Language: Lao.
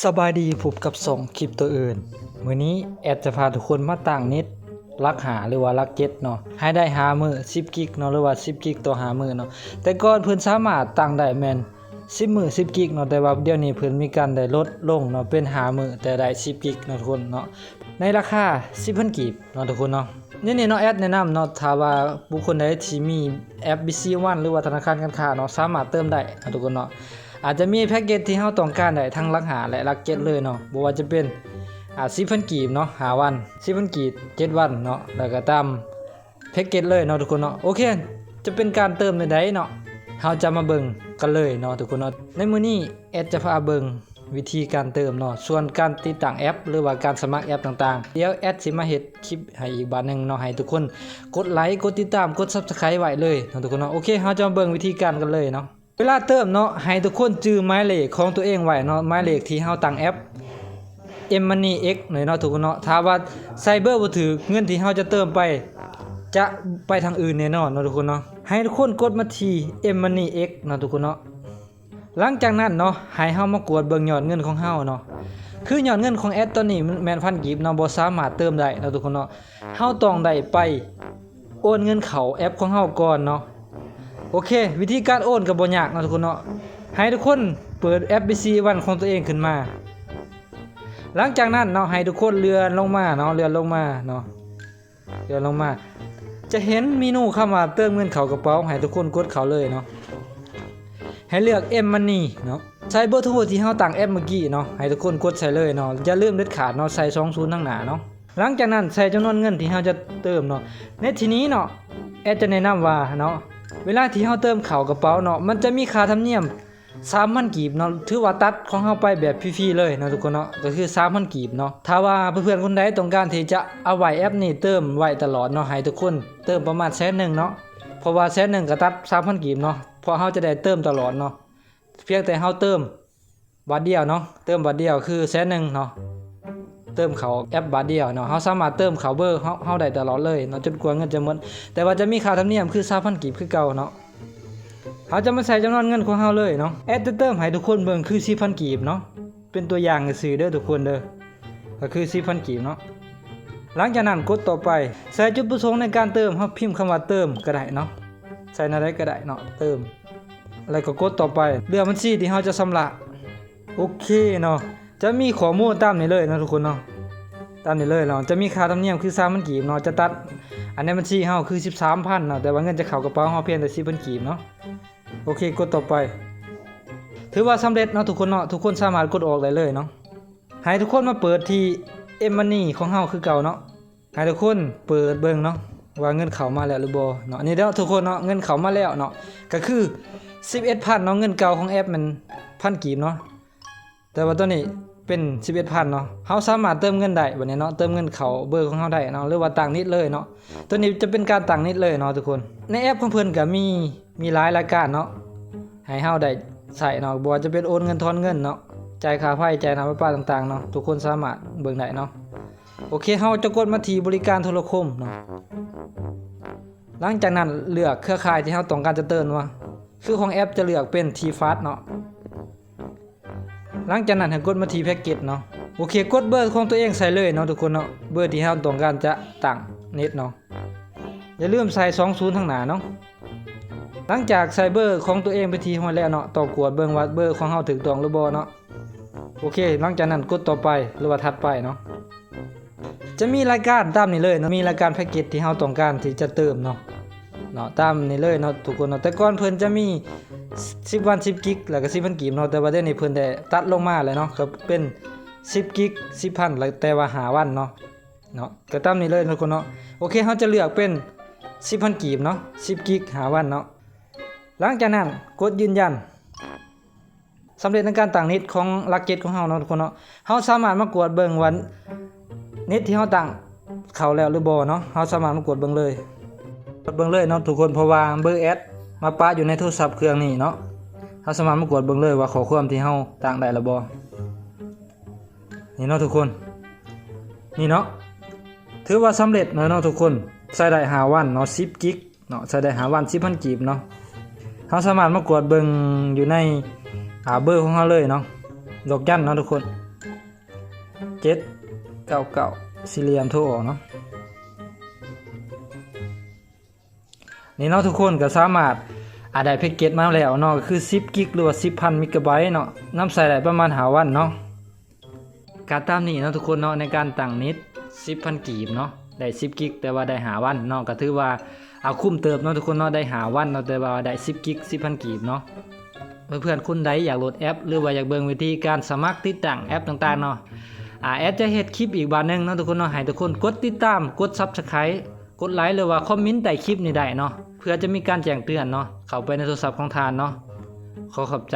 ສະບາຍດີ, ພົບກັບຊ່ອງຄລິບໂຕອື່ນ. ມື້ນີ້ແອັດຈະພາທຸກຄົນມາຕັ້ງເນັດຫຼັກຫ້າ ຫຼືວ່າຫຼັກເຈັດເນາະ, ໃຫ້ໄດ້ຫ້າມື້ ສິບກິກເນາະ ຫຼືວ່າສິບກິກຕໍ່ຫ້າມື້ເນາະ. ແຕ່ກ່ອນເພິ່ນສາມາດຕັ້ງໄດ້ແມ່ນສິບມື້ ສິບກິກເນາະ, ແຕ່ວ່າດຽວນີ້ເພິ່ນມີການໄດ້ລົດລົງເນາະ ເປັນຫ້າມື້ ແຕ່ໄດ້ສິບກິກເນາະທຸກຄົນເນາະ, ໃນລາຄາສິບພັນກີບເນາະທຸກຄົນເນາະ. ນີ້ເນາະ ແອັດແນະນຳເນາະ, ຖ້າວ່າບຸກຄົນໃດທີ່ມີແອັບ ບີຊີວັນ ຫຼືວ່າທະນາຄານການຄ້າເນາະ ສາມາດເຕີມໄດ້ເນາະທຸກຄົນເນາະ. ອາດຈະມີແພັກເກັດທີ່ເຮົາຕ້ອງການໄດ້ທັງຫຼັກຫ້າ ແລະ ຫຼັກເຈັດເລີຍເນາະ, ບໍ່ວ່າຈະເປັນ ອາ ສິບພັນກີບເນາະ ຫ້າວັນ, ສິບພັນກີບ ເຈັດວັນເນາະ, ແລ້ວກໍຕາມແພັກເກັດເລີຍເນາະທຸກຄົນເນາະ. ໂອເຄ ຈະເປັນການເຕີມແນວໃດເນາະ, ເຮົາຈະມາເບິ່ງກັນເລີຍເນາະທຸກຄົນເນາະ. ໃນມື້ນີ້ແອັດຈະພາເບິ່ງ ວິທີການເຕີມເນາະ, ສ່ວນການຕິດຕັ້ງແອັບ ຫຼືວ່າການສະໝັກແອັບຕ່າງໆ ດຽວແອັດຊິມາເຮັດຄລິບໃຫ້ອີກບາດໜຶ່ງເນາະ, ໃຫ້ທຸກຄົນກົດໄລ ກົດຕິດຕາມ ກົດ Subscribe ໄວ້ເລີຍເນາະທຸກຄົນເນາະ. ໂອເຄ ເຮົາຈະມາເບິ່ງວິທີການກັນເລີຍເນາະ. ເວລາເຕີມເນາະ ໃຫ້ທຸກຄົນຈື່ໝາຍເລກຂອງຕົວເອງໄວ້ເນາະ, ໝາຍເລກທີ່ເຮົາຕັ້ງແອັບ M-Money X ເລີຍເນາະທຸກຄົນເນາະ. ຖ້າວ່າໃສ່ເບີບໍ່ຖືກ ເງິນທີ່ເຮົາຈະເຕີມໄປ ຈະໄປທາງອື່ນແນ່ນອນເນາະທຸກຄົນເນາະ. ໃຫ້ທຸກຄົນກົດມາທີ່ M-Money X ເນາະທຸກຄົນເນາະ. ຫຼັງຈາກນັ້ນເນາະ ໃຫ້ເຮົາມາກວດເບິ່ງຍອດເງິນຂອງເຮົາເນາະ, ຄືຍອດເງິນຂອງແອັດຕອນນີ້ມັນແມ່ນພັນກີບເນາະ, ບໍ່ສາມາດເຕີມໄດ້ເນາະທຸກຄົນເນາະ. ເຮົາຕ້ອງໄດ້ໄປໂອນເງິນເຂົ້າແອັບຂອງເຮົາກ່ອນເນາະ. ໂອເຄ ວິທີການໂອນກໍບໍ່ຍາກເນາະທຸກຄົນເນາະ, ໃຫ້ທຸກຄົນເປີດແອັບ ບີຊີວັນ ຂອງຕົວເອງຂຶ້ນມາ. ຫຼັງຈາກນັ້ນເນາະ ໃຫ້ທຸກຄົນເລື່ອນລົງມາເນາະ, ເລື່ອນລົງມາເນາະ. ເລື່ອນລົງມາ ຈະເຫັນເມນູຄຳວ່າເຕີມເງິນເຂົ້າກະເປົາ, ໃຫ້ທຸກຄົນກົດເຂົ້າເລີຍເນາະ. ໃຫ້ເລືອກ M-Money ເນາະ, ໃສ່ເບີໂທທີ່ເຮົາຕັ້ງແອັບເມື່ອກີ້ເນາະ, ໃຫ້ທຸກຄົນກົດໃສ່ເລີຍເນາະ, ຢ່າລືມເດັດຂາດເນາະ ໃສ່ສອງສູນທາງໜ້າເນາະ. ຫຼັງຈາກນັ້ນໃສ່ຈຳນວນເງິນທີ່ເຮົາຈະເຕີມເນາະ. ໃນທີ່ນີ້ເນາະ ແອັດຈະແນະນຳວ່າເນາະ ເວລາທີ່ເຮົາເຕີມເຂົ້າກະເປົາເນາະ ມັນຈະມີຄ່າທຳນຽມ ສາມພັນກີບເນາະ, ຖືວ່າຕັດຂອງເຮົາໄປແບບຟຣີໆເລີຍເນາະທຸກຄົນເນາະ, ກໍຄືສາມພັນກີບເນາະ. ຖ້າວ່າເພື່ອນໆຄົນໃດຕ້ອງການທີ່ຈະເອົາໄວ້ແອັບນີ້ເຕີມໄວ້ຕະຫຼອດເນາະ, ໃຫ້ທຸກຄົນເຕີມປະມານແສນໜຶ່ງເນາະ, ເພາະວ່າແສນໜຶ່ງກໍຕັດສາມພັນກີບເນາະ, ເພາະເຮົາຈະໄດ້ເຕີມຕະຫຼອດເນາະ. ພຽງແຕ່ເຮົາເຕີມບາດດຽວເນາະ, ເຕີມບາດດຽວຄືແສນໜຶ່ງເນາະ, ເຕີມເຂົ້າແອັບບາດດຽວເນາະ, ເຮົາສາມາດເຕີມເຂົ້າເບີເຮົາ ເຮົາໄດ້ຕະຫຼອດເລີຍເນາະ ຈົນກວ່າເງິນຈະໝົດ, ແຕ່ວ່າຈະມີຄ່າທຳນຽມຄືສາມພັນກີບຄືເກົ່າເນາະ. ເຮົາຈະມາໃສ່ຈຳນວນເງິນຂອງເຮົາເລີຍເນາະ. ແອັດຈະເຕີມໃຫ້ທຸກຄົນເບິ່ງຄືສິບພັນກີບເນາະ, ເປັນຕົວຢ່າງຊື່ໆເດີທຸກຄົນເດີ, ກໍຄືສິບພັນກີບເນາະ. ຫຼັງຈາກນັ້ນກົດຕໍ່ໄປ, ໃສ່ຈຸດປະສົງໃນການເຕີມ, ເຮົາພິມຄຳວ່າເຕີມກໍໄດ້ເນາະ, ໃສ່ແນວໃດກໍໄດ້ເນາະ, ເຕີມ ແລ້ວກໍກົດຕໍ່ໄປ, ເລືອກບັນຊີທີ່ເຮົາຈະຊຳລະ. ໂອເຄເນາະ, ຈະມີຂໍ້ມູນຕາມນີ້ເລີຍເນາະທຸກຄົນເນາະ, ຕາມນີ້ເລີຍເນາະ. ຈະມີຄ່າທຳນຽມຄືສາມພັນກີບເນາະ, ຈະຕັດອັນໃນບັນຊີເຮົາຄືສິບສາມພັນເນາະ, ແຕ່ວ່າເງິນຈະເຂົ້າກະເປົາເຮົາພຽງແຕ່ສິບພັນກີບເນາະ. ໂອເຄ ກົດຕໍ່ໄປ. ຖືວ່າສຳເລັດເນາະທຸກຄົນເນາະ, ທຸກຄົນສາມາດກົດອອກໄດ້ເລີຍເນາະ. ໃຫ້ທຸກຄົນມາເປີດທີ່ M-Money ຂອງເຮົາຄືເກົ່າເນາະ. ໃຫ້ທຸກຄົນເປີດເບິ່ງເນາະ ວ່າເງິນເຂົ້າມາແລ້ວຫຼືບໍ່ເນາະ. ນີ້ເດີທຸກຄົນເນາະ, ເງິນເຂົ້າມາແລ້ວເນາະ, ກໍຄືສິບເອັດພັນເນາະ, ເງິນເກົ່າຂອງແອັບແມ່ນພັນກີບເນາະ, ແຕ່ວ່າຕອນນີ້ເປັນສິບເອັດພັນເນາະ. ເຮົາສາມາດເຕີມເງິນໄດ້ບັດນີ້ເນາະ, ເຕີມເງິນເຂົ້າເບີຂອງເຮົາໄດ້ເນາະ ຫຼືວ່າຕັ້ງເນັດເລີຍເນາະ. ຕົວນີ້ຈະເປັນການຕັ້ງເນັດເລີຍເນາະທຸກຄົນ. ໃນແອັບຂອງເພິ່ນກໍມີ ມີຫຼາຍລາຍການເນາະ ໃຫ້ເຮົາໄດ້ໃຊ້ເນາະ, ບໍ່ວ່າຈະເປັນໂອນເງິນ ຖອນເງິນເນາະ, ຈ່າຍຄ່າໄຟ ຈ່າຍນ້ຳປະປາຕ່າງໆເນາະ, ທຸກຄົນສາມາດເບິ່ງໄດ້ເນາະ. ໂອເຄ ເຮົາຈະກົດມາທີ່ບໍລິການໂທລະຄົມເນາະ. ຫຼັງຈາກນັ້ນເລືອກເຄືອຂ່າຍທີ່ເຮົາຕ້ອງການຈະເຕີມວ່າ ຄືຂອງແອັບຈະເລືອກເປັນ T-Fast ເນາະ. ຫຼັງຈາກນັ້ນໃຫ້ກົດມາທີ່ແພັກເກັດເນາະ. ໂອເຄ ກົດເບີຂອງຕົວເອງໃສ່ເລີຍເນາະທຸກຄົນເນາະ, ເບີທີ່ເຮົາຕ້ອງການຈະຕັ້ງເນັດເນາະ. ຢ່າລືມໃສ່ສອງສູນທາງໜ້າເນາະ. ຫຼັງຈາກໃສ່ເບີຂອງຕົວເອງເປັນທີ່ຮຽບຮ້ອຍແລ້ວເນາະ, ຕ້ອງກວດເບິ່ງວ່າເບີຂອງເຮົາຖືກຕ້ອງຫຼືບໍ່ເນາະ. ໂອເຄ ຫຼັງຈາກນັ້ນກົດຕໍ່ໄປ ຫຼືວ່າຖັດໄປເນາະ. ຈະມີລາຍການຕາມນີ້ເລີຍເນາະ, ມີລາຍການແພັກເກັດທີ່ເຮົາຕ້ອງການທີ່ຈະເຕີມເນາະ, ເນາະ ຕາມນີ້ເລີຍເນາະທຸກຄົນເນາະ. ແຕ່ກ່ອນເພິ່ນຈະມີສິບວັນ ສິບກິກ ແລ້ວກໍສິບພັນກີບເນາະ, ແຕ່ວ່າດຽວນີ້ເພິ່ນໄດ້ຕັດລົງມາແລ້ວເນາະ, ກໍເປັນສິບກິກ ສິບພັນ ແລ້ວແຕ່ວ່າຫ້າວັນເນາະ. ເນາະ ກໍຕາມນີ້ເລີຍທຸກຄົນເນາະ. ໂອເຄ ເຮົາຈະເລືອກເປັນສິບພັນກີບເນາະ, ສິບກິກ ຫ້າວັນເນາະ. ຫຼັງຈາກນັ້ນກົດຢືນຢັນ. ສຳເລັດໃນການຕັ້ງເນັດຂອງຫຼັກເຈັດຂອງເຮົາເນາະທຸກຄົນເນາະ. ເຮົາສາມາດມາກວດເບິ່ງວ່າເນັດທີ່ເຮົາຕັ້ງເຂົ້າແລ້ວຫຼືບໍ່ເນາະ, ເຮົາສາມາດມາກວດເບິ່ງເລີຍ, ກວດເບິ່ງເລີຍເນາະທຸກຄົນ, ເພາະວ່າເບີແອັດມາປະຢູ່ໃນໂທລະສັບເຄື່ອງນີ້ເນາະ. ເຮົາສາມາດມາກວດເບິ່ງເລີຍວ່າຂໍ້ຄວາມທີ່ເຮົາຕັ້ງໄດ້ແລ້ວບໍ່. ນີ້ເນາະທຸກຄົນ, ນີ້ເນາະ ຖືວ່າສຳເລັດແລ້ວເນາະທຸກຄົນ. ໃຊ້ໄດ້ຫ້າວັນເນາະ, ສິບກິກເນາະ, ໃຊ້ໄດ້ຫ້າວັນ ສິບພັນກີບເນາະ. ເຮົາສາມາດມາກວດເບິ່ງຢູ່ໃນ ອາ ເບີຂອງເຮົາເລີຍເນາະ, ດອກຈັນເນາະທຸກຄົນ. ເຈັດເກົ້າເກົ້າ ສີ່ຫຼ່ຽມໂທອອກເນາະ. ນີ້ເນາະທຸກຄົນ ກໍສາມາດ ອາ ໄດ້ແພັກເກັດມາແລ້ວເນາະ ກໍຄືສິບກິກ ຫຼືວ່າສິບພັນເມກາໄບເນາະ ນຳໃຊ້ໄດ້ປະມານຫ້າວັນເນາະ. ກໍຕາມນີ້ເນາະທຸກຄົນເນາະ ໃນການຕັ້ງເນັດສິບພັນກີບເນາະ ໄດ້ສິບກິກ ແຕ່ວ່າໄດ້ຫ້າວັນເນາະ ກໍຖືວ່າ ອາ ຄຸ້ມເຕີບເນາະທຸກຄົນເນາະ ໄດ້ຫ້າວັນເນາະ ແຕ່ວ່າໄດ້ສິບກິກ ສິບພັນກີບເນາະ. ເພື່ອນໆຄົນໃດຢາກໂຫຼດແອັບ ຫຼືວ່າຢາກເບິ່ງວິທີການສະໝັກຕິດຕັ້ງແອັບຕ່າງໆເນາະ ອາ ແອັດຈະເຮັດຄລິບອີກບາດໜຶ່ງເນາະທຸກຄົນເນາະ ໃຫ້ທຸກຄົນກົດຕິດຕາມ ກົດ Subscribe ກົດໄລ ຫຼືວ່າຄອມເມັນໃຕ້ຄລິບນີ້ໄດ້ເນາະ ເພື່ອຈະມີການແຈ້ງເຕືອນເນາະ ເຂົ້າໄປໃນໂທລະສັບຂອງທ່ານເນາະ. ຂໍຂອບໃຈ.